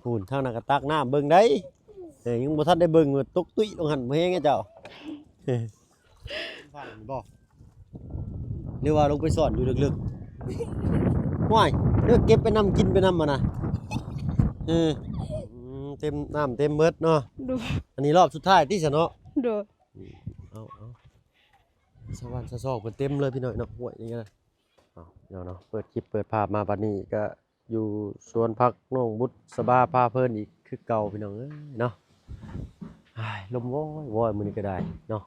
ພຸ້ນ ທາງນັ້ນກໍຕັກນ້ຳເບິ່ງໄດ໋. ເອີ ຍັງບໍ່ທັນໄດ້ເບິ່ງວ່າຕົກຕຸ້ຍລົງຫັ້ນ ບໍ່ແຮງເຈົ້າ. ບໍ່ ຫຼືວ່າລົງໄປຊ່ອນຢູ່ເລິກໆ? ຫ້ວຍ ເດີ ເກັບໄປນຳ ກິນໄປນຳຫັ້ນນະ. ເອີ ອືມ ເຕັມນ້ຳເຕັມເໝິດເນາະ. ໂດຍ ອັນນີ້ລອບສຸດທ້າຍຕິຊະເນາະ. ໂດຍ ອືມ ເອົາ ເອົາ ຊາວບ້ານຊາວຊ່ອງເພິ່ນເຕັມເລີຍພີ່ນ້ອງເນາະ. ຫ້ວຍ ນີ້ກໍ ເອົາ ເນາະ ເນາະ ເປີດຄລິບເປີດພາບມາບັດນີ້ກໍຢູ່ສວນຜັກນ້ອງບຸດສະບາພາເພີນອີກຄືເກົ່າພີ່ນ້ອງເອີຍເນາະ. ອ້າຍ ລົມວອຍໆມື້ນີ້ກໍໄດ້ເນາະ.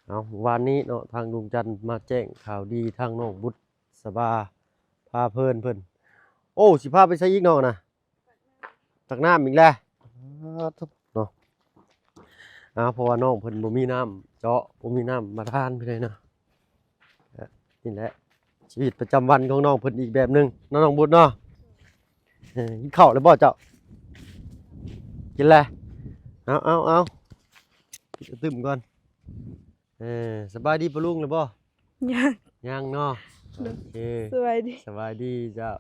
ເອົາ ວານນີ້ເນາະ ທາງລຸງຈັນມາແຈ້ງຂ່າວດີທາງນ້ອງບຸດສະບາພາເພີນເພິ່ນ. ໂອ້ ຊິພາໄປໃສອີກນ້ອງນະ? ຕັກນ້ຳອີກແລ້ວເນາະ. ເອົາ ເພາະວ່ານ້ອງເພິ່ນບໍ່ມີນ້ຳເຈາະ ບໍ່ມີນ້ຳບາດານພີ່ນ້ອງເນາະ. ນີ້ແຫຼະຊີວິດປະຈຳວັນຂອງນ້ອງເພິ່ນອີກແບບໜຶ່ງເນາະ ນ້ອງບຸດເນາະ. ເອີ ກິນເຂົ້າແລ້ວບໍ່ເຈົ້າ? ກິນແລ້ວ. ເອົາ ເອົາ ເອົາ ກິນຕື່ມກ່ອນ. ເອີ ສະບາຍດີປ້າລຸງແລ້ວບໍ່? ຍັງ ຍັງເນາະ. ໂດຍ ໂອເຄ ສະບາຍດີ ສະບາຍດີເຈົ້າ.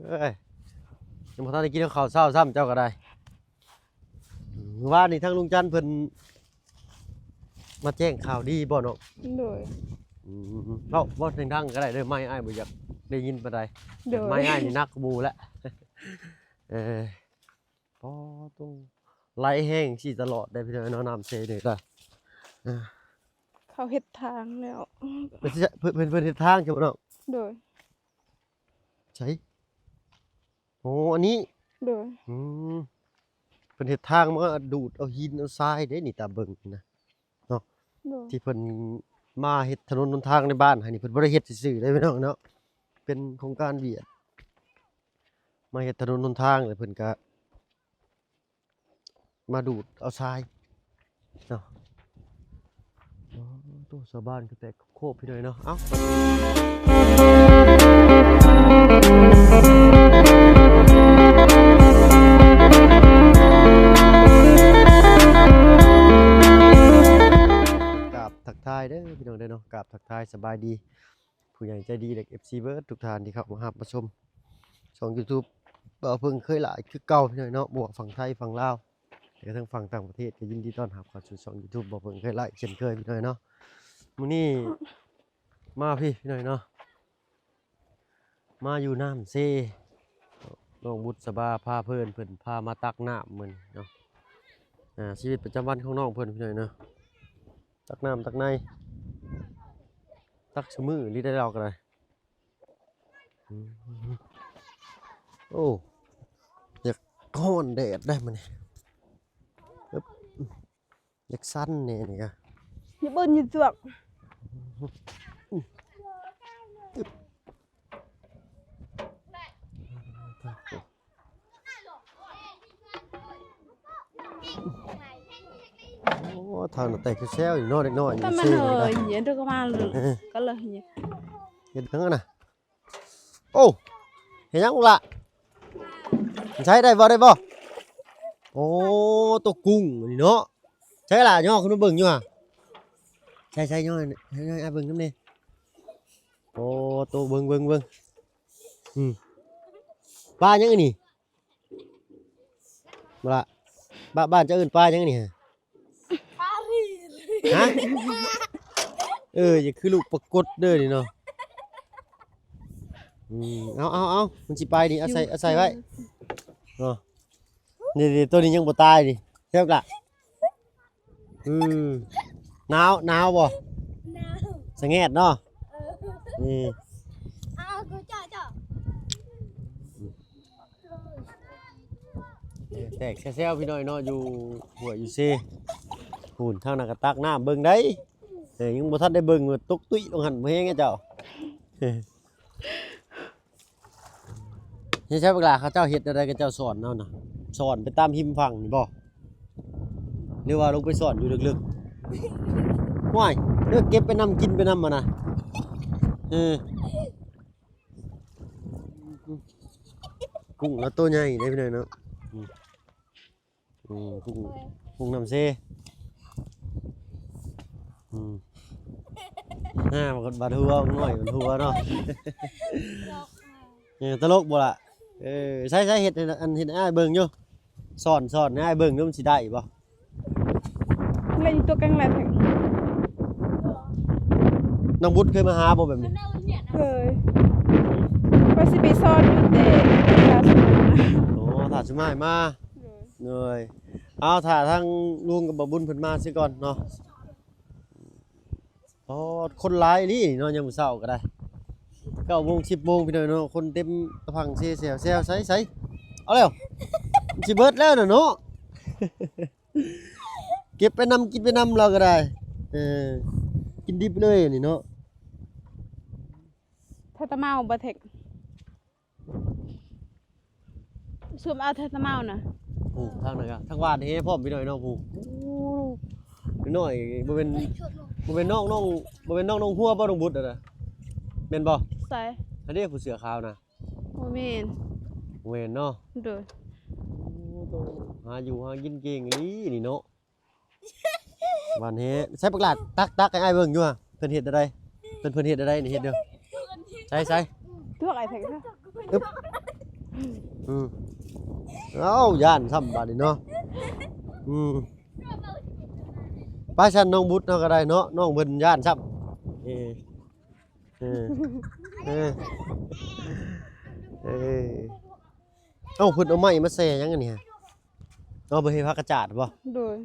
ເອີຍ ຍັງບໍ່ທັນໄດ້ກິນເຂົ້າເຊົ້າຊ້ຳເຈົ້າກໍໄດ້. ມື້ວານນີ້ທາງລຸງຈັນເພິ່ນມາແຈ້ງຂ່າວດີບໍ່ນ້ອງ? ໂດຍ ອືມ ເວົ້າ ເວົ້າດັງໆກໍໄດ້ເດີ ໄມອ້າຍບໍ່ຢາກໄດ້ຍິນປານໃດ. ໂດຍ ໄມອ້າຍນີ້ໜັກກວ່າໝູ່ແຫຼະ. ເອີ ປໍໂຕ ໄຫຼແຮງຊີ້ຕະຫຼອດເດ້ພີ່ນ້ອງເນາະ ນ້ຳເຊນີ້ກະ. ອ່າ ເຂົາເຮັດທາງແລ້ວ ເພິ່ນຊິ ເພິ່ນ ເພິ່ນ ເພິ່ນເຮັດທາງໃຊ່ບໍ່ນ້ອງ? ໂດຍ ໃສ? ໂອ້ ອັນນີ້ ໂດຍ ອືມ ເພິ່ນເຮັດທາງມາດູດເອົາຫີນເອົາຊາຍເດ້ນີ້ ຕາເບິ່ງນະ. ເນາະ ໂດຍ ທີ່ເພິ່ນມາເຮັດຖະໜົນຫົນທາງໃນບ້ານໃຫ້ນີ້ ເພິ່ນບໍ່ໄດ້ເຮັດຊື່ໆເດ້ພີ່ນ້ອງເນາະ ເປັນໂຄງການວຽກ ມາເຮັດຖະໜົນຫົນທາງ ແລ້ວເພິ່ນກະມາດູດເອົາຊາຍເນາະ. ໂອ້ ໂຕ ຊາວບ້ານກໍແຕກໂຄບພີ່ນ້ອງເນາະ. ເອົ້າ ກາບທັກທາຍເດີພີ່ນ້ອງເດີເນາະ ກາບທັກທາຍສະບາຍດີ ຜູ້ໃຫຍ່ໃຈດີ ແລະ ເອັຟຊີ ເບິດທຸກທ່ານທີ່ເຂົ້າມາຮັບມາຊົມຊ່ອງ YouTube ບ່າວເພິ່ງເຄີຍຫຼາຍຄືເກົ່າພີ່ນ້ອງເນາະ ບໍ່ວ່າຝັ່ງໄທຝັ່ງລາວ ແລະ ກະທັງຝັ່ງຕ່າງປະເທດ ກໍຍິນດີຕ້ອນຮັບເຂົ້າສູ່ຊ່ອງ YouTube ບ່າວເພິ່ງເຄີຍຫຼາຍເຊັ່ນເຄີຍພີ່ນ້ອງເນາະ. ມື້ນີ້ມາພີ້ພີ່ນ້ອງເນາະ ມາຢູ່ນ້ຳເຊ ນ້ອງບຸດສະບາພາເພີນ ເພິ່ນພາມາຕັກນ້ຳມື້ນີ້ເນາະ. ອ່າ ຊີວິດປະຈຳວັນຂອງນ້ອງເພິ່ນພີ່ນ້ອງເນາະ ຕັກນ້ຳຕັກໃນ ຕັກຊຸມື້ນີ້ໄດ້ ລາວກໍໄດ້. ອືມ ໂອ້ ຢາກຮ້ອນແດດໄດ໋ມື້ນີ້ ອຶບ ຢາກສັ່ນແດ່ນີ້ກະ ຢ່າເບິ່ງຢູ່ຈວກ. ໂອ້ ທາງນັ້ນແຕກແຊວໆຢູ່ເນາະ ເດັກນ້ອຍຢູ່ ເຊ ນີ້ກະ ເຮັດຫຍັງຫັ້ນນະ? ໂອ້ ເຮັດຫຍັງລູກຫຼ້າ? ໃສ່ໄດ້ບໍ່ ໄດ້ບໍ່? ໂອ້ ໂຕກຸ້ງນີ້ເນາະ ໃສ່ຫຼ້າ ຍໍຂຶ້ນມາເບິ່ງຢູ່ຫະ ໃສ່ໆ ຍໍໃຫ້ອ້າຍເບິ່ງນຳແດ່. ໂອ້ ໂຕ ເບິ່ງ ເບິ່ງ ເບິ່ງ ອືມ ປາຫຍັງອັນນີ້? ບໍ່ລະ ບ້ານ ບ້ານເຈົ້າເອີ້ນປາຫຍັງນີ້ຫະ? ປາຣີດ ຮະ? ເອີ ຢ່າຄືລູກປາກົດເດີນີ້ເນາະ. ອືມ ເອົາ ເອົາ ເອົາ ມັນຊິໄປນີ້ ເອົາໃສ່ ເອົາໃສ່ໄວ້ເນາະ. ນີ້ໆ ໂຕນີ້ຍັງບໍ່ຕາຍນີ້ ແຊວລະ. ອືມ ໜາວ ໜາວບໍ່? ໜາວ ສະແງດເນາະ. ເອີ ນີ້ ເອົາ ເອົາ ເຈາະ ເຈາະ ແຕກແຊວໆ ພີ່ນ້ອງເນາະ ຢູ່ຫ້ວຍຢູ່ເຊ. ພຸ້ນ ທາງນັ້ນກໍຕັກນ້ຳເບິ່ງໄດ໋. ເອີ ຍັງບໍ່ທັນໄດ້ເບິ່ງວ່າຕົກຕຸ້ຍລົງຫັ້ນ ບໍ່ແຮງເຈົ້າ. ເຮັດໃຊ້ບັກຫຼ້າ ເຂົາເຈົ້າເຮັດແນວໃດ ເຂົາເຈົ້າສອນເຮົານະ ສອນໄປຕາມຮິມຝັ່ງນີ້ບໍ່ ຫຼືວ່າລົງໄປສອນຢູ່ເລິກໆ? ຫ້ວຍ ເດີ ເກັບໄປນຳ ກິນໄປນຳຫັ້ນນະ. ເອີ ກຸ້ງລາວໂຕໃຫຍ່ເດ້ພີ່ນ້ອງເນາະ. ອືມ ອືມ ກຸ້ງ ກຸ້ງນ້ຳເຊ. ອືມ ອ່າ ບັດຫົວນ້ອຍ ບັດຫົວເນາະ. ເອີ ຕະຫຼົກບໍ່ລະ? ເອີ ໃຊ້ ໃຊ້ເຮັດໃຫ້ ອັນ ເຮັດໃຫ້ອ້າຍເບິ່ງຢູ່ ສອນ ສອນໃຫ້ອ້າຍເບິ່ງດູ ມັນຊິໄດ້ບໍ່? ເລີຍຕົວກັງແລະ ນ້ອງບຸດເຄີຍມາຫາບໍ່ແບບນີ້? ເຄີຍ ວ່າຊິໄປສອນຢູ່ແຕ່ທ່າສຸມາຍ ໂອ້ ທ່າສຸມາຍມາ ໂດຍ ໂດຍ ເອົາ ຖ້າທາງລຸງກັບບ່າວບຸນເພິ່ນມາຊິກ່ອນເນາະ. ອໍ ຄົນຫຼາຍອີ່ຫຼີເນາະ ຍາມມື້ເຊົ້າກໍໄດ້ ເກົ້າໂມງ ສິບໂມງ ພີ່ນ້ອງເນາະ ຄົນເຕັມຕະພັງເຊແຊວ ແຊວ ໃສໆ ເອົາແລ້ວ ມັນຊິເບິດແລ້ວນະເນາະ ເກັບໄປນຳ ກິນໄປນຳ ລາວກໍໄດ້ ເອີ ກິນດິບເລີຍນີ້ເນາະ ຖ້າຕະເມົາບໍ່ເທັກ ຊຸມເອົາແທ້ຕະເມົານະ ໂອ້ ທາງນັ້ນກະ ທາງຫວານແຮພ້ອມພີ່ນ້ອງເນາະ ຜູ້ ໂອ້ ນ້ອຍ ບໍ່ແມ່ນ ບໍ່ແມ່ນນ້ອງ ນ້ອງ ບໍ່ແມ່ນນ້ອງ ນ້ອງຫົວບໍ່ ນ້ອງບຸດຫັ້ນນະ ແມ່ນບໍ່? ໃສ? ອັນນີ້ຜູ້ເສື້ອຂາວນະ ບໍ່ແມ່ນ ບໍ່ແມ່ນເນາະ ໂດຍ ໂອ້ ຫາຢູ່ຫາກິນເກັ່ງອີ່ຫຼີນີ້ເນາະ. ຫວານແຮ ໃຊ້ປາກຫຼາດ ຕັກ ຕັກໃຫ້ອ້າຍເບິ່ງຢູ່ຫະ ເພິ່ນເຮັດແນວໃດ ເພິ່ນ ເພິ່ນເຮັດແນວໃດນີ້ ເຮັດຢູ່ ໃສ່ ໃສ່ ຕົວກໄອ້ເຖິງ ອຶບ ອືມ ເອົ້າ ຢ້ານຊ້ຳບາດນີ້ເນາະ ອືມ ໄປຊັ້ນ ນ້ອງບຸດເຮົາກໍໄດ້ເນາະ ນ້ອງເພິ່ນຢ້ານຊ້ຳ ເອີ ເອີ ເອີ ເອີ ເອົ້າ ເພິ່ນເອົາໄມ້ມາແຊ່ຫຍັງອັນນີ້ຫະ? ເອົາໄປເຮັດຜັກກະຈາດບໍ່? ໂດຍ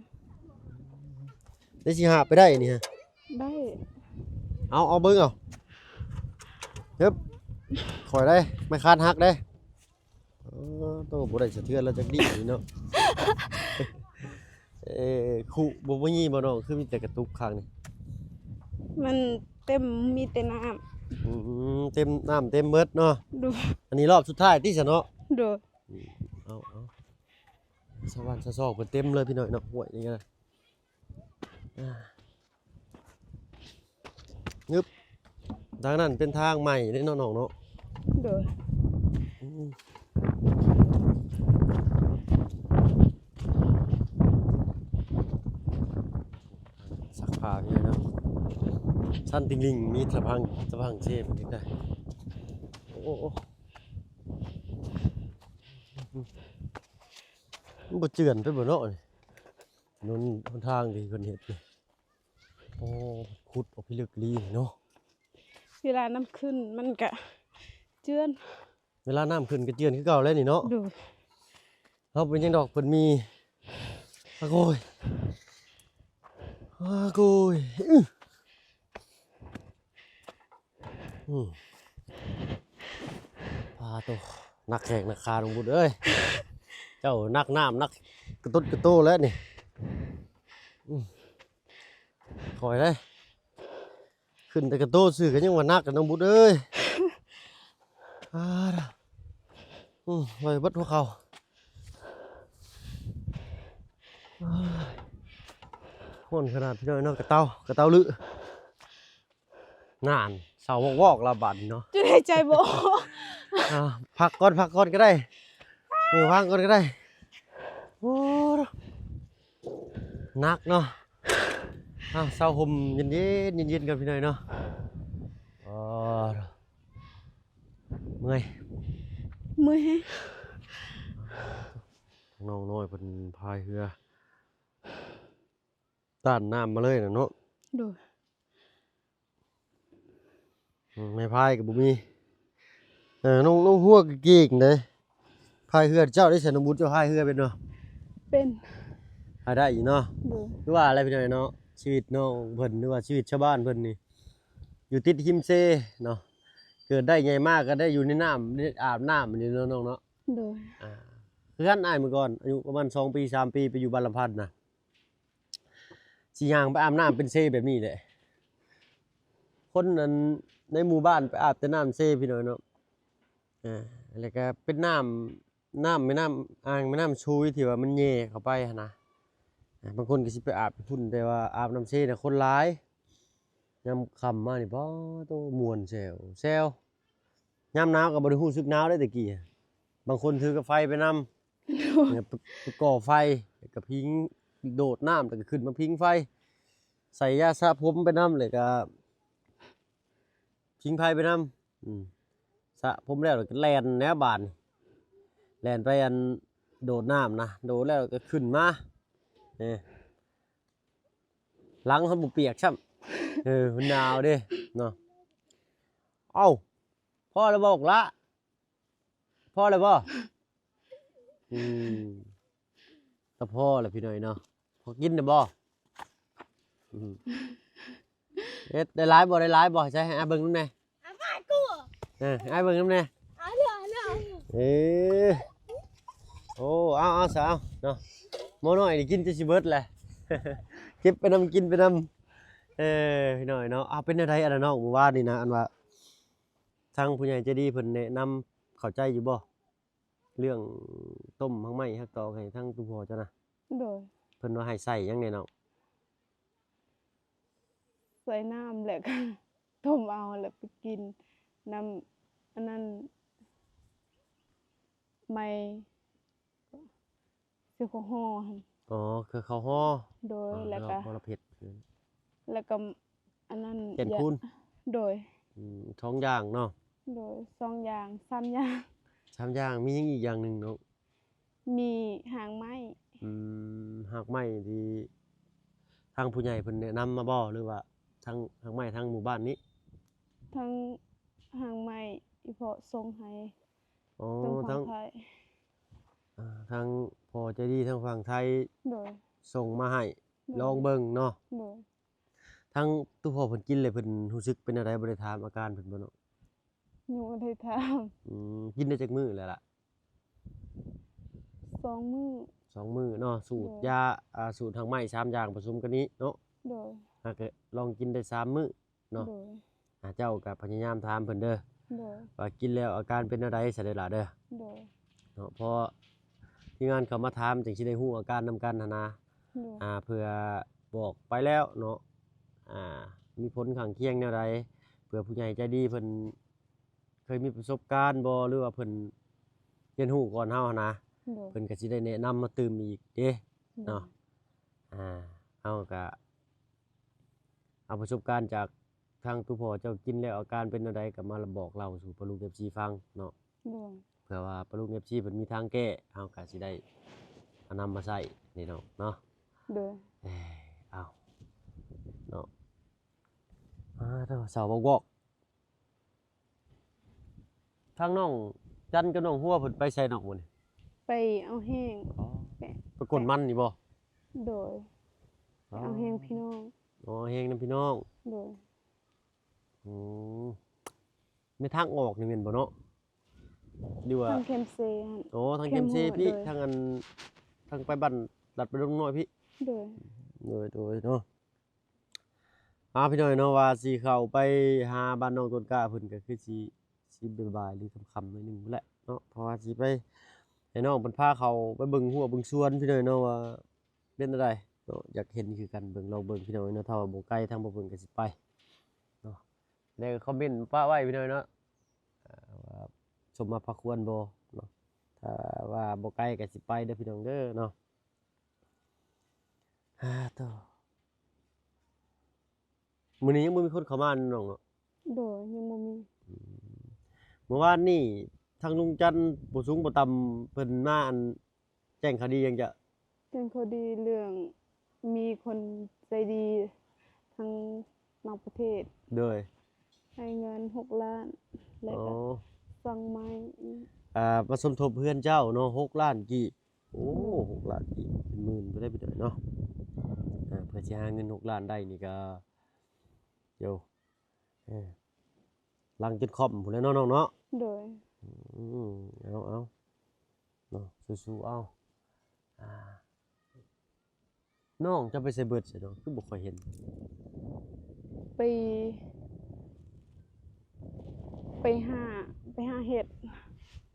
ໄດ້ຊິຫາບໄປໄດ້ນີ້ຫະ? ໄດ້ ເອົາ ເອົາເບິ່ງເອົາ ເອີບ ຂ້ອຍໄດ້ ໄມ້ຄານຫັກເດ້ ເອີ ໂຕ ບໍ່ໄດ້ສະເທືອນລະຈັກດີ້ນີ້ເນາະ ເອີ ຄຸບໍ່ ບໍ່ມີບໍ່ນ້ອງ ຄືມີແຕ່ກະຕຸກຂ້າງນີ້ ມັນເຕັມ ມີແຕ່ນ້ຳ ອືມ ເຕັມ ນ້ຳເຕັມເບິດເນາະ ໂດຍ ອັນນີ້ລອບສຸດທ້າຍຕິຊະເນາະ ໂດຍ ອືມ ເອົາ ເອົາ ຊາວບ້ານຊາວຊ່ອງເພິ່ນເຕັມເລີຍພີ່ນ້ອງເນາະ ຫ້ວຍນີ້ກໍໄດ້ ອາ ງຶບ ທາງນັ້ນເປັນທາງໃໝ່ເດ້ເນາະນ້ອງເນາະ ໂດຍ ອືມ ຊັກຜ້າຢູ່ເນາະ ຊັ້ນຕິ່ງລິ່ງ ມີຕະພັງ ຕະພັງເຊເພິ່ນເຮັດໄດ້ ໂອ້ ໂອ້ ໂອ້ ມັນບໍ່ເຈື່ອນໄປບໍ່ເນາະນີ້ ຖະໜົນຫົນທາງທີ່ເພິ່ນເຮັດນີ້ ໂອ້ ຂຸດອອກພິລຶກອີ່ຫຼີເນາະ ເວລານ້ຳຂຶ້ນມັນກະເຈື່ອນ ເວລານ້ຳຂຶ້ນກໍເຈື່ອນຄືເກົ່າແຫຼະນີ້ເນາະ ໂດຍ ເຮົາເປັນຫຍັງດອກ ເພິ່ນມີ ອາໂກຍ ອາໂກຍ ອື ອື ປາໂຕ ໜັກແຂ້ງໜັກຂານ້ອງບຸດເອີຍ ເຈົ້າໜັກນ້ຳໜັກກະຕຸດກະໂຕແລ້ວນີ້ ອື ຄ່ອຍເດີ ຂຶ້ນແຕ່ກະໂຕຊື່ກໍຍັງວ່າໜັກ ນ້ອງບຸດເອີຍ ອາ ອືມ ໄວ້ເບິດຫົວເຂົ່າ ຮ້ອນຂະໜາດພີ່ນ້ອງເນາະ ກະເຕົາ ກະເຕົາລຶ ນານ ເຊົາວອກໆ ລະບາດນີ້ເນາະ ຈົນຫາຍໃຈບໍ່ອອກ ອາ ພັກກ່ອນ ພັກກ່ອນກໍໄດ້ ເອີ ວາງກ່ອນກໍໄດ້ ໂອ້ ໜັກເນາະ ເອົາ ເຊົາຮົ່ມເຢັນໆ ເຢັນໆ ກັນພີ່ນ້ອງເນາະ ເອີ ເມື່ອຍ ເມື່ອຍແຮງ ນ້ອງນ້ອຍເພິ່ນພາຍເຮືອ ຕ້ານນ້ຳມາເລີຍນະເນາະ ໂດຍ ອືມ ໄມ້ພາຍກໍບໍ່ມີ ເອີ ນ້ອງ ນ້ອງຫົວກໍເກັ່ງເດ້ ພາຍເຮືອ ເຈົ້າໄດ້ໃສ່ນ້ອງບຸດ ເຈົ້າພາຍເຮືອເປັນບໍ່? ເປັນ ພາຍໄດ້ຢູ່ເນາະ ໂດຍ ຄືວ່າແຫຼະພີ່ນ້ອງເນາະ ຊີວິດນ້ອງເພິ່ນ ຫຼືວ່າຊີວິດຊາວບ້ານເພິ່ນນີ້ ຢູ່ຕິດຮິມເຊເນາະ ເກີດໄດ້ໃຫຍ່ມາກໍໄດ້ຢູ່ໃນນ້ຳ ໄດ້ອາບນ້ຳນີ້ເນາະນ້ອງເນາະ ໂດຍ ອາ ຄືກັນອ້າຍ ເມື່ອກ່ອນອາຍຸປະມານສອງປີ ສາມປີ ໄປຢູ່ບ້ານລຳພັນນະ ຊິຍ່າງໄປອາບນ້ຳເປັນເຊແບບນີ້ແຫຼະ ຄົນອັນໃນໝູ່ບ້ານໄປອາບແຕ່ນ້ຳເຊພີ່ນ້ອງເນາະ ອາ ແລ້ວກະເປັນນ້ຳ ນ້ຳແມ່ນ້ຳ ອ່າງແມ່ນ້ຳຊຸຍທີ່ວ່າມັນແຍ່ເຂົ້າໄປຫັ້ນນະ ອາ ບາງຄົນກໍຊິໄປອາບຢູ່ພຸ້ນ ແຕ່ວ່າອາບນ້ຳເຊນະຄົນຫຼາຍ ຍາມຄ່ຳມານີ້ ປາໂຕ ມ່ວນແຊວແຊວ ຍາມໜາວກໍບໍ່ໄດ້ຮູ້ສຶກໜາວເດ້ແຕ່ກີ້ ບາງຄົນຖືກະໄຟໄປນຳ ໂດຍ ໄປ ໄປກໍ່ໄຟ ແລ້ວກໍຜິງ ໂດດນ້ຳ ແລ້ວກໍຂຶ້ນມາຜິງໄຟ ໃສ່ຢາສະຜົມໄປນຳ ແລ້ວກໍຜິງໄຟໄປນຳ ອືມ ສະຜົມແລ້ວ ແລ້ວກໍແລ່ນແນວບາດນີ້ ແລ່ນໄປອັນໂດດນ້ຳນະ ໂດດແລ້ວກໍຂຶ້ນມາ ເອີ ຫຼັງເຮົາບໍ່ປຽກຊ້ຳ ເອີ ມັນໜາວເດ້ເນາະ. ເອົ້າ ພໍແລ້ວບໍ່ລະ? ພໍແລ້ວບໍ່? ອືມ ກໍພໍແລ້ວພີ່ນ້ອງເນາະ. ພໍກິນແລ້ວບໍ່? ອືມ ເຮັດໄດ້ຫຼາຍບໍ່? ໄດ້ຫຼາຍບໍ່? ໃສ່ໃຫ້ອ້າຍເບິ່ງນຳແດ່. ເອີ ໃຫ້ອ້າຍເບິ່ງນຳແດ່. ເອີ ໂອ້ ເອົາ ເອົາຊະ ເອົາເນາະ. ໝໍນ້ອຍນີ້ກິນຈົນຊິເບິດແຫຼະ ເກັບໄປນຳ ກິນໄປນຳ. ເອີ ພີ່ນ້ອງເນາະ. ເອົາ ເປັນແນວໃດອັນນະນ້ອງ ມື້ວານນີ້ນະ ອັນວ່າ ທາງຜູ້ໃຫຍ່ໃຈດີເພິ່ນແນະນຳເຂົ້າໃຈຢູ່ບໍ່? ເລື່ອງຕົ້ມຮັກໄມ້ຮັກຕອກໃຫ້ທາງຕູ່ພໍ່ເຈົ້ານະ. ໂດຍ. ເພິ່ນວ່າໃຫ້ໃສ່ຫຍັງແດ່ນ້ອງ? ໃສ່ນ້ຳ ແລ້ວກໍຕົ້ມເອົາ ແລ້ວໄປກິນນຳອັນນັ້ນ ໄມ້ ຄືເຂົ້າຫໍ່ຫັ້ນ. ອໍ ຄືເຂົ້າຫໍ່. ໂດຍ. ອໍ ແລ້ວກໍ ແລ້ວກໍບໍ່ລະເຜັດ ແລ້ວກໍອັນນັ້ນ ແກ່ນຄູນ. ໂດຍ. ອືມ ສອງຢ່າງເນາະ. ໂດຍ ສອງຢ່າງ ສາມຢ່າງ. ສາມຢ່າງ. ມີຫຍັງອີກຢ່າງໜຶ່ງນ້ອງ? ມີຮາກໄມ້. ອືມ ຮາກໄມ້ທີ່ທາງຜູ້ໃຫຍ່ເພິ່ນແນະນຳມາບໍ່ ຫຼືວ່າທາງຮາກໄມ້ທາງໝູ່ບ້ານນີ້? ທັງຮາກໄມ້ອີ່ພໍ່ສົ່ງໃຫ້. ອໍ ທາງຝັ່ງໄທ. ອ່າ ທາງພໍ່ໃຈດີທາງຝັ່ງໄທ. ໂດຍ. ສົ່ງມາໃຫ້. ໂດຍ. ລອງເບິ່ງເນາະ. ໂດຍ. ທາງຕູ້ພໍ່ເພິ່ນກິນແລ້ວເພິ່ນຮູ້ສຶກເປັນແນວໃດ? ບໍ່ໄດ້ຖາມອາການເພິ່ນບໍ່ເນາະ? ຍັງບໍ່ໄດ້ຖາມ. ອືມ ກິນໄດ້ຈັກມື້ແລ້ວລະ? ສອງມື້. ສອງມື້ເນາະ. ສູດ ໂດຍ ຢາ ອ່າ ສູດຮາກໄມ້ສາມຢ່າງປະສົມກັນນີ້ເນາະ. ໂດຍ. ຫາກະລອງກິນໄດ້ສາມມື້ ເນາະ. ໂດຍ. ອາ ເຈົ້າກໍພະຍາຍາມຖາມເພິ່ນເດີ ໂດຍ ວ່າກິນແລ້ວອາການເປັນແນວໃດຊະເດີຫຼ້າເດີ. ໂດຍ. ເນາະ ເພາະທີມງານເຂົາມາຖາມ ຈຶ່ງຊິໄດ້ຮູ້ອາການນຳກັນຫັ້ນນະ. ໂດຍ. ອາ ເພື່ອບອກໄປແລ້ວເນາະ ອາ ມີຜົນຂ້າງຄຽງແນວໃດ ເພື່ອຜູ້ໃຫຍ່ໃຈດີເພິ່ນເຄີຍມີປະສົບການບໍ່ ຫຼືວ່າເພິ່ນຮຽນຮູ້ກ່ອນເຮົາຫັ້ນນະ. ໂດຍ. ເພິ່ນກໍຊິໄດ້ແນະນຳມາຕື່ມອີກເດ້. ໂດຍ. ເນາະ ອາ ເຮົາກໍ ເອົາປະສົບການຈາກທາງຕູ້ພໍ່ເຈົ້າກິນແລ້ວອາການເປັນແນວໃດ ກໍມາບອກເລົ່າສູ່ປ້າລຸງເອັຟຊີຟັງເນາະ. ໂດຍ. ເພື່ອວ່າປ້າລຸງເອັຟຊີເພິ່ນມີທາງແກ້ ເຮົາກໍຊິໄດ້ເອົານຳມາໃຊ້ນີ້ເນາະ ເນາະ. ໂດຍ. ເອີ ເອົາເນາະ ອາ ເຊົາວອກໆ. ທາງນ້ອງຈັນກັບນ້ອງຫົວເພິ່ນໄປໃສນ້ອງມື້ນີ້? ໄປເອົາແຫ້ງ. ອໍ ໄປ ໄປກົນມັນນີ້ບໍ່? ໂດຍ. ອໍ ໄປເອົາແຫ້ງພີ່ນ້ອງ. ອໍ ແຫ້ງນຳພີ່ນ້ອງ. ໂດຍ. ອືມ ໃນທາງອອກນີ້ແມ່ນບໍ່ເນາະ ຫຼືວ່າທາງແຄມເຊຫັ້ນ? ອໍ ທາງແຄມເຊພີ້. ໂດຍ. ທາງອັນ ທາງໄປບ້ານລັດໄປດົງນ້ອຍພີ້. ໂດຍ. ໂດຍ ໂດຍເນາະ. ອ່າ ພີ່ນ້ອງເນາະ ວ່າຊິເຂົ້າໄປຫາບ້ານນ້ອງຕົ້ນກ້າເພິ່ນ ກໍຄືຊິ ຊິບ່າຍໆ ຫຼືຄ່ຳໆ ໜ້ອຍໜຶ່ງພຸ້ນແຫຼະເນາະ ເພາະວ່າຊິໄປໃຫ້ນ້ອງເພິ່ນພາເຂົ້າໄປເບິ່ງຮົ້ວເບິ່ງສວນ ພີ່ນ້ອງເນາະ ວ່າເປັນແນວໃດເນາະ. ຢາກເຫັນຄືກັນ ເບິ່ງ ລອງເບິ່ງ ພີ່ນ້ອງເນາະ. ຖ້າວ່າບໍ່ໄກ ທາງບ່າວເພິ່ນກໍຊິໄປເນາະ ແລ້ວກໍຄອມເມັນປະໄວ້ ພີ່ນ້ອງເນາະ ອ່າ ວ່າສົມມາພາຄວນບໍ່ເນາະ. ຖ້າວ່າບໍ່ໄກກໍຊິໄປເດີ ພີ່ນ້ອງເດີເນາະ. ອ່າ ໂຕ ມື້ນີ້ຍັງບໍ່ມີຄົນເຂົ້າມາເນາະນ້ອງເນາະ? ໂດຍ ຍັງບໍ່ມີ. ອືມ ເມື່ອວານນີ້ທາງລຸງຈັນ ບໍ່ສູງບໍ່ຕ່ຳ ເພິ່ນມາ ອັນ ແຈ້ງຂ່າວດີຫຍັງຈະ? ແຈ້ງຂ່າວດີເລື່ອງມີຄົນໃຈດີທາງຕ່າງປະເທດ. ໂດຍ. ໃຫ້ເງິນຫົກລ້ານ ແລ້ວກໍ ອໍ ສັ່ງໄມ້ ອ່າ ມາສົມທົບເຮືອນເຈົ້າເນາະ ຫົກລ້ານກີບ. ໂອ້ ໂດຍ ຫົກລ້ານກີບ ເປັນໝື່ນໄປໄດ້ໄປເດີເນາະ. ອ່າ ເພື່ອຊິຫາເງິນຫົກລ້ານໄດ້ນີ້ກໍ ໂຢ ເອີ ຫຼັງຈົນຄ່ອມພຸ້ນແຫຼະເນາະນ້ອງເນາະ. ໂດຍ. ອືມ ເອົາ ເອົາເນາະ ສູ້ໆ ເອົາ. ອ່າ ນ້ອງເຈົ້າໄປໃສເບິດຊະເນາະ ຄືບໍ່ຄ່ອຍເຫັນ? ໄປ ໄປຫາ ໄປຫາເຫັດ.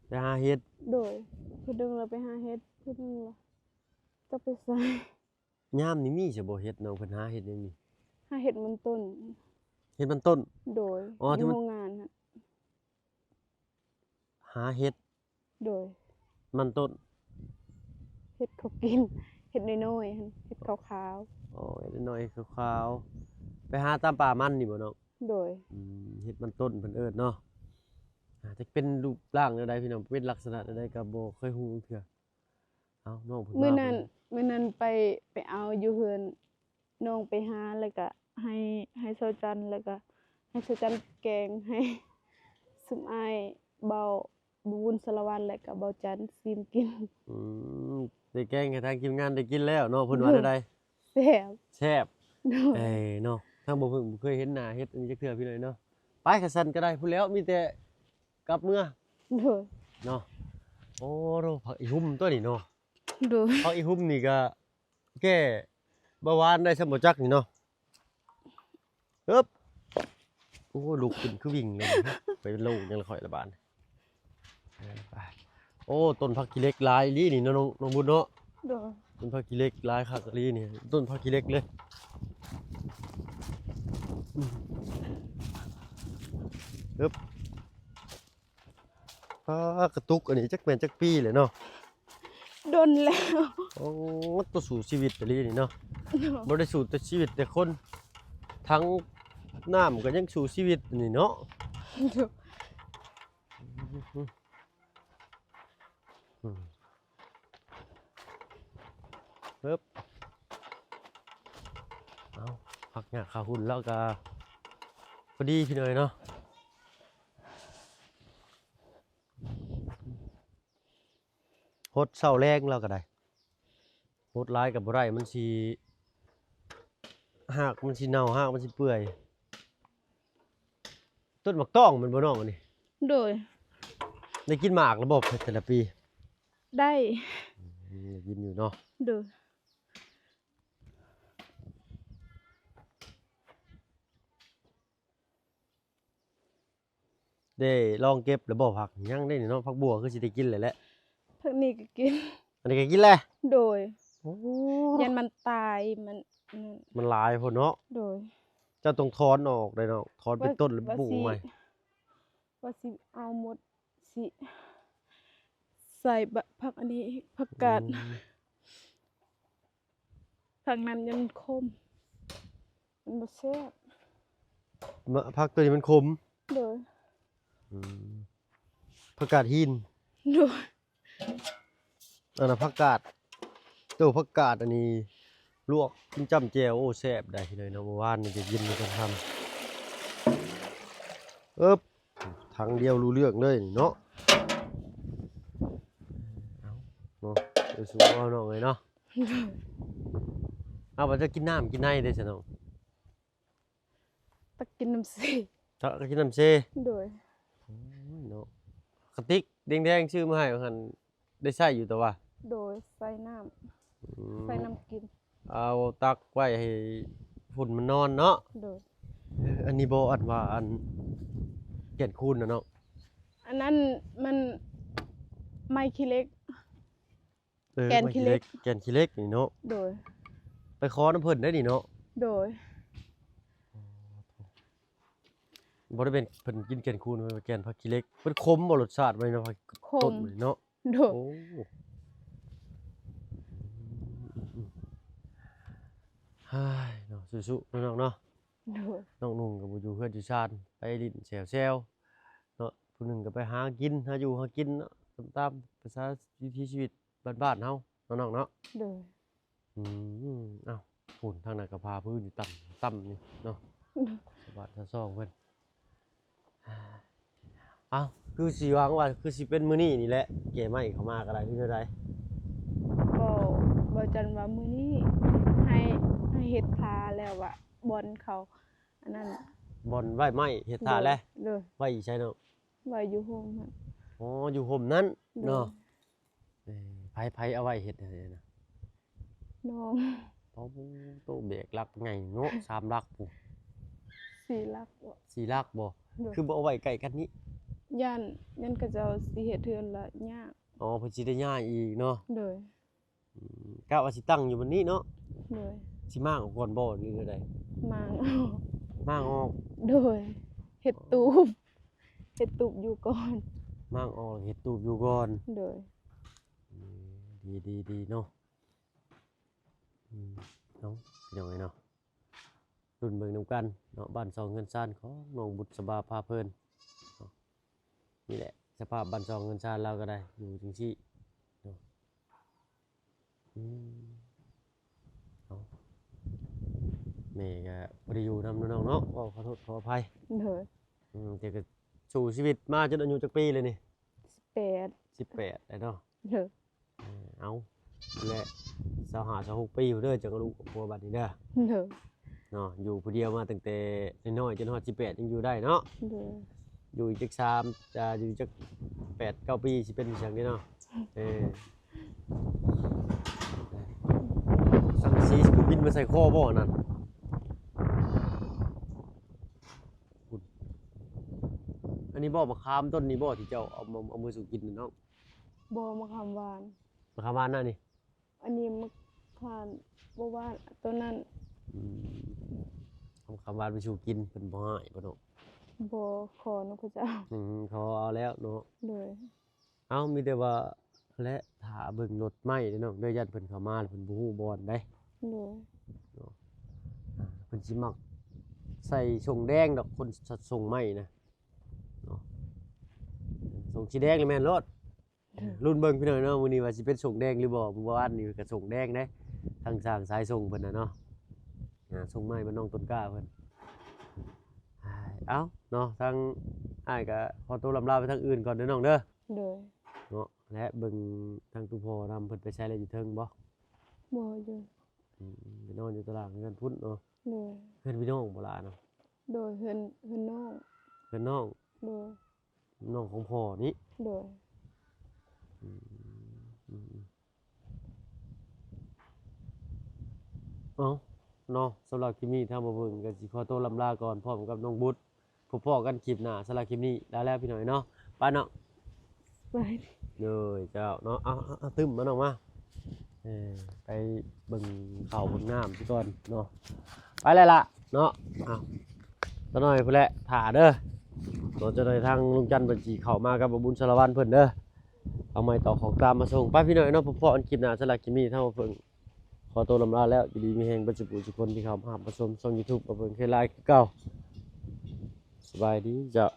ໄປຫາເຫັດ? ໂດຍ. ຜູ້ໜຶ່ງລະໄປຫາເຫັດ ຜູ້ໜຶ່ງລະຈັກໄປໃສ. ຍາມນີ້ມີຊະບໍ່ເຫັດນ້ອງ? ເພິ່ນຫາເຫັດຫຍັງນີ້? ຫາເຫັດມັນຕົ້ນ. ເຫັດມັນຕົ້ນ? ໂດຍ. ອໍ ທີ່ ຢູ່ໂຮງງານຫັ້ນ. ຫາເຫັດ? ໂດຍ. ມັນຕົ້ນ? ເຫັດເຂົາກິນ ເຫັດນ້ອຍໆຫັ້ນ ເຫັດຂາວໆ. ອໍ ເຫັດນ້ອຍໆ ເຫັດຂາວໆ ໄປຫາຕາມປ່າມັນນີ້ບໍ່ນ້ອງ? ໂດຍ. ອືມ ເຫັດມັນຕົ້ນເພິ່ນເອີ້ນເນາະ. ອາ ຈັກເປັນຮູບຮ່າງແນວໃດພີ່ນ້ອງ ເປັນລັກສະນະແນວໃດກໍບໍ່ເຄີຍຮູ້ເທື່ອ. ເອົາ ນ້ອງເພິ່ນ ມື້ນັ້ນ ມື້ນັ້ນໄປ ໄປເອົາຢູ່ເຮືອນ ນ້ອງໄປຫາ ແລ້ວກະໃຫ້ ໃຫ້ສາວຈັນ ແລ້ວກະໃຫ້ສາວຈັນແກງ ໃຫ້ຊຸມອ້າຍເບົາ ບຸນສາລະວັນ ແລ້ວກະເບົາຈັນຊີມກິນ. ອືມ ໄດ້ແກງໃຫ້ທາງທີມງານໄດ້ກິນແລ້ວເນາະ ເພິ່ນວ່າແນວໃດ? ແຊບ ແຊບ. ໂດຍ ເອີເນາະ ທາງບໍ່ເພິ່ງບໍ່ເຄີຍເຫັນໜ້າເຮັດອັນນີ້ຈັກເທື່ອພີ່ນ້ອງເນາະ. ໄປ ຄັນຊັ້ນກໍໄດ້ ພຸ້ນແລ້ວ ມີແຕ່ກັບເມືອ. ໂດຍ ເນາະ. ໂອ້ ໂດ ຜັກອີຫຸ່ມຕົວນີ້ເນາະ. ໂດຍ ຜັກອີຫຸ່ມນີ້ກໍແກ້ເບົາຫວານໄດ້ຊ່ຳບໍ່ຈັກນີ້ເນາະ. ເອີບ ໂອ້ ລຸກຂຶ້ນຄືວິ່ງເລີຍ ໄປເປັນໂລຫຍັງລະຂ້ອຍລະບາດ. ເອີ ໄປ. ໂອ້ ຕົ້ນຜັກຂີ້ເຫຼັກຫຼາຍອີ່ຫຼີນີ້ເນາະ ນ້ອງ ນ້ອງບຸນເນາະ. ໂດຍ ຕົ້ນຜັກຂີ້ເຫຼັກຫຼາຍຄັກອີ່ຫຼີນີ້ ຕົ້ນຜັກຂີ້ເຫຼັກເລີຍ. ອືມ ເອີບ ປາ ກະຕຸກອັນນີ້ຈັກແມ່ນຈັກປີແລ້ວເນາະ? ດົນແລ້ວ. ໂອ້ ໂຕ ສູ້ຊີວິດອີ່ຫຼີນີ້ເນາະ. ໂດຍ ບໍ່ໄດ້ສູ້ແຕ່ຊີວິດແຕ່ຄົນ ທັງນ້ຳກໍຍັງສູ້ຊີວິດນີ້ເນາະ. ໂດຍ ອືມ ເອີບ ເອົາ ຜັກຫຍ້າຂາວຫຸ່ນແລ້ວກໍພໍດີພີ່ນ້ອງເນາະ. ຫົດເຊົ້າແລງລາວກໍໄດ້ ຫົດຫຼາຍກໍບໍ່ໄດ້ ມັນຊິ ຮາກມັນຊິເນົ່າ ຮາກມັນຊິເປື່ອຍ. ຕົ້ນໝາກຕ້ອງແມ່ນບໍ່ນ້ອງອັນນີ້? ໂດຍ ໄດ້ກິນໝາກແລ້ວບໍ່ແຕ່ລະປີ? ໄດ້ ອືມ ໄດ້ກິນຢູ່ເນາະ. ໂດຍ ໄດ້ລອງເກັບແລ້ວບໍ່? ຜັກຍັງເດ້ນີ້ເນາະ ຜັກບົ່ວຄືຊິໄດ້ກິນແລ້ວແຫຼະ. ຜັກນີ້ກໍກິນ ອັນນີ້ກໍກິນແລ້ວ. ໂດຍ ໂອ້ ຢ້ານມັນຕາຍ ມັນ ມັນຫຼາຍໂພດເນາະ. ໂດຍ ເຈົ້າຕ້ອງຖອນອອກເດ້ເນາະ ຖອນເປັນຕົ້ນແລ້ວປູກໃໝ່. ວ່າຊິເອົາໝົດ ຊິໃສ່ ຜັກອັນນີ້ ຜັກກາດ ອືມ ຜັກນັ້ນຍັງຂົມ ມັນບໍ່ແຊບ. ມະ ຜັກໂຕນີ້ມັນຂົມ? ໂດຍ ອືມ ຜັກກາດຫີນ. ໂດຍ ອັນນັ້ນຜັກກາດ ໂຕຜັກກາດອັນນີ້ລວກກິນຈ້ຳແຈ່ວ ໂອ້ ແຊບໄດ໋ພີ່ນ້ອງເນາະ. ເມື່ອວານນີ້ໄດ້ກິນມື້ຕອນຄ່ຳ ເອີບ ຖັງດຽວຮູ້ເລື່ອງເລີຍນີ້ເນາະ. ເອົາເນາະ ໄປສູ່ເອົານ້ອງເອີຍເນາະ. ເອົາ ວ່າຈະກິນນ້ຳກິນໃນເດ້ຊະນ້ອງ? ຕັກກິນນ້ຳເຊ. ຕັກກິນນ້ຳເຊ. ໂດຍ ໂອ້ຍເນາະ ກະຕິກແດງໆ ຊື້ມາໃຫ້ວ່າຊັ້ນ ໄດ້ໃຊ້ຢູ່ຕະວະ? ໂດຍ ໃສ່ນ້ຳ ອືມ ໃສ່ນ້ຳກິນ. ເອົາຕັກໄວ້ໃຫ້ຝຸ່ນມັນນອນເນາະ. ໂດຍ ເອີ ອັນນີ້ບໍ່ ອັນວ່າອັນແກ່ນຄູນນະເນາະ? ອັນນັ້ນມັນໄມ້ຂີ້ເຫຼັກ. ເອີ ແກ່ນຂີ້ເຫຼັກ ແກ່ນຂີ້ເຫຼັກນີ້ເນາະ. ໂດຍ ໄປຂໍນຳເພິ່ນໄດ້ນີ້ເນາະ. ໂດຍ ບໍ່ໄດ້ແມ່ນເພິ່ນກິນແກ່ນຄູນ ເພິ່ນວ່າແກ່ນຜັກຂີ້ເຫຼັກ. ເພິ່ນຂົມບໍ່ ລົດຊາດມັນເນາະ? ຂົມ ຕົ້ນເນາະ. ໂດຍ ໂອ້ ຮາຍເນາະ ສູ້ໆ ເນາະນ້ອງເນາະ. ໂດຍ ນ້ອງນຸ່ງກໍບໍ່ຢູ່ເຮືອນຢູ່ຊານ ໄປຫຼິ້ນແຊວໆ ເນາະ ຜູ້ໜຶ່ງກໍໄປຫາກິນ ຫາຢູ່ຫາກິນເນາະ ຕາມ ຕາມພາສາວິຖີຊີວິດບ້ານໆ ເຮົາເນາະນ້ອງເນາະ. ໂດຍ ອືມ ເອົ້າ ພຸ້ນທາງນັ້ນກໍພາພື້ນຢູ່ຕ່ຳ ຕ່ຳນີ້ເນາະ ໂດຍ ຊາວບ້ານຊາວຊ່ອງເພິ່ນ. ເອົ້າ ຄືຊິຫວັງວ່າຄືຊິເປັນມື້ນີ້ນີ້ແຫຼະ ແກ່ໄມ້ເຂົ້າມາກໍໄດ້ ຫຼືແນວໃດ? ເວົ້າ ເວົ້າຈັນວ່າມື້ນີ້ໃຫ້ ໃຫ້ເຮັດທ່າແລ້ວວ່າບ່ອນເຂົາ ອັນນັ້ນ ບ່ອນໄວ້ໄມ້ເຮັດທ່າແຫຼະ. ໂດຍ ໂດຍ ໄວ້ຢູ່ໃສນ້ອງ? ໄວ້ຢູ່ຮົ່ມຫັ້ນ. ອໍ ຢູ່ຮົ່ມນັ້ນ ໂດຍ ເນາະ. ເອີ ໃຜ ໃຜເອົາໄວ້ເຮັດໃຫ້ນະ? ນ້ອງ. ໂອ້ ໂຕແບກຫຼັກໃຫຍ່ເນາະ ສາມຫຼັກພຸ້ນ. ສີ່ຫຼັກບໍ? ສີ່ຫຼັກບໍ? ໂດຍ ຄືບໍ່ເອົາໄວ້ໃກ້ກັນນີ້? ຢ້ານ ຢ້ານເຂົາເຈົ້າຊິເຮັດເຮືອນລະຍາກ. ອໍ ເພິ່ນຊິໄດ້ຍ້າຍອີກເນາະ. ໂດຍ ອືມ ກະວ່າຊິຕັ້ງຢູ່ບ່ອນນີ້ເນາະ. ໂດຍ ຊິມ້າງອອກກ່ອນບໍ່ ຫຼືແນວໃດ? ມ້າງອອກ. ມ້າງອອກ. ໂດຍ ເຮັດຕູບ ເຮັດຕູບຢູ່ກ່ອນ. ມ້າງອອກ ເຮັດຕູບຢູ່ກ່ອນ. ໂດຍ ອືມ ດີ ດີ ດີເນາະ. ອືມ ເອົາ ພີ່ນ້ອງເອີຍເນາະ ລຸ້ນເບິ່ງນຳກັນເນາະ ບ້ານຊ່ອງເຮືອນຊານຂອງນ້ອງບຸດສະບາພາເພີນເນາະ. ນີ້ແຫຼະ ສະພາບບ້ານຊ່ອງເຮືອນຊານລາວກໍໄດ້ ຢູ່ຈັ່ງຊີ້ເນາະ. ອືມ ເອົາ ແມ່ກໍບໍ່ໄດ້ຢູ່ນຳເນາະນ້ອງເນາະ ຂໍ ຂໍໂທດຂໍອະໄພ. ໂດຍ. ອືມ ແຕ່ກໍສູ້ຊີວິດມາຈົນອາຍຸຈັກປີແລ້ວນີ້? ສິບແປດ. ສິບແປດແລ້ວເນາະ. ໂດຍ. ເອີ ເອົາ ແລະ ຊາວຫ້າ ຊາວຫົກປີພຸ້ນເດີ ຈັ່ງເອົາລູກເອົາຜົວບັດນີ້ເດີ. ໂດຍ. ເນາະ ຢູ່ຜູ້ດຽວມາຕັ້ງແຕ່ນ້ອຍໆ ຈົນຮອດສິບແປດ ຍັງຢູ່ໄດ້ເນາະ. ໂດຍ. ຢູ່ອີກຈັກສາມ ອ່າ ຢູ່ຈັກແປດເກົ້າປີ ຊິເປັນອີ່ຫຍັງເດເນາະ. ເອີ ສັງກະສີຊິບໍ່ບິນມາໃສ່ຄໍບໍ່ນັ້ນ? ພຸ້ນ ອັນນີ້ບໍ່ ມະຂາມຕົ້ນນີ້ບໍ່ ທີ່ເຈົ້າເອົາມາ ເອົາມາສູ່ກິນນັ້ນເນາະ? ບໍ່ ມະຂາມຫວານ. ມະຂາມຫວານນະນີ້? ອັນນີ້ມະຂາມບໍ່ຫວານ ຕົ້ນນັ້ນ. ອືມ ເອົາມະຂາມຫວານໄປສູ່ກິນ ເພິ່ນບໍ່ໃຫ້ບໍ່ເນາະ? ບໍ່ ຂໍນຳເຂົາເຈົ້າ. ອືມ ຂໍເອົາແລ້ວເນາະ. ໂດຍ. ເອົາ ມີແຕ່ວ່າ ແລະ ຖ້າເບິ່ງລົດໄມ້ເດ້ນ້ອງເດີ ຢ້ານເພິ່ນເຂົ້າມາແລ້ວເພິ່ນບໍ່ຮູ້ບ່ອນໃດ. ໂດຍ. ເນາະ ອ່າ ເພິ່ນຊິມັກໃສ່ສົ້ງແດງດອກ ຄົນ ສ- ສົ້ງໄມ້ນະເນາະ ສົ້ງສີແດງນີ້ແມ່ນໂລດ. ໂດຍ. ລຸ້ນເບິ່ງພີ່ນ້ອງເນາະ ມື້ນີ້ວ່າຊິເປັນສົ້ງແດງຫຼືບໍ່ ມື້ວານນີ້ກໍສົ້ງແດງເດ້ ທາງຊ່າງສາຍສົ່ງເພິ່ນນະເນາະ. ອ່າ ສົ່ງໄມ້ບ້ານນ້ອງຕົ້ນກ້າເພິ່ນ. ເອົາເນາະ ທາງອ້າຍກໍຂໍໂຕລຳລາໄປທາງອື່ນກ່ອນເດີນ້ອງເດີ. ໂດຍ. ເນາະ ແລະ ເບິ່ງທາງຕູ້ພໍ່ນຳ ເພິ່ນໄປໃສແລ້ວ ຢູ່ເທິງບໍ່? ບໍ່ ຢູ່ ອືມ ໄປນອນຢູ່ຕາລ່າງເຮືອນພຸ້ນເນາະ. ໂດຍ. ເຮືອນພີ່ນ້ອງບໍ່ຫຼ້ານະ? ໂດຍ ເຮືອນ ເຮືອນນ້ອງ. ເຮືອນນ້ອງ. ໂດຍ. ນ້ອງຂອງພໍ່ນີ້? ໂດຍ. ອືມ ອືມ ອືມ. ເອົາເນາະ ສຳລັບຄລິບນີ້ທາງບ່າວເບິ່ງກໍຊິຂໍໂຕລຳລາກ່ອນ ພ້ອມກັບນ້ອງບຸດ. ພົບພໍ້ກັນຄລິບໜ້າ ສຳລັບຄລິບນີ້ລາແລ້ວພີ່ນ້ອງເນາະ. ໄປເນາະ. ໄປ. ໂດຍ ເຈົ້າເນາະ. ເອົາ ເອົາ ເອົາ ຕື່ມມານ້ອງມາ ເອີ ໄປເບິ່ງເຂົ້າເບິ່ງນ້ຳຊິກ່ອນເນາະ. ໄປແລ້ວລະເນາະ. ເອົາ ຕານ້ອຍພຸ້ນແຫຼະ ຖ້າເດີເນາະ. ຈັກໜ່ອຍທາງລຸງຈັນເພິ່ນຊິເຂົ້າມາກັບບ່າວບຸນສາລະວັນເພິ່ນເດີ. ເອົາໄມ້ຕໍ່ຂອງຕາມມາສົ່ງ. ໄປພີ່ນ້ອງເນາະ ພົບພໍ້ກັນຄລິບໜ້າ ສຳລັບຄລິບນີ້ທາງບ່າວເບິ່ງຂໍໂຕລຳລາແລ້ວ. ຢູ່ດີມີແຮງເບິດສູ່ຜູ້ສູ່ຄົນທີ່ເຂົ້າມາຮັບມາຊົມຊ່ອງຢູທູບບ່າວເບິ່ງຄືຫຼາຍຄືເກົ່າ. ສະບາຍດີເຈົ້າ.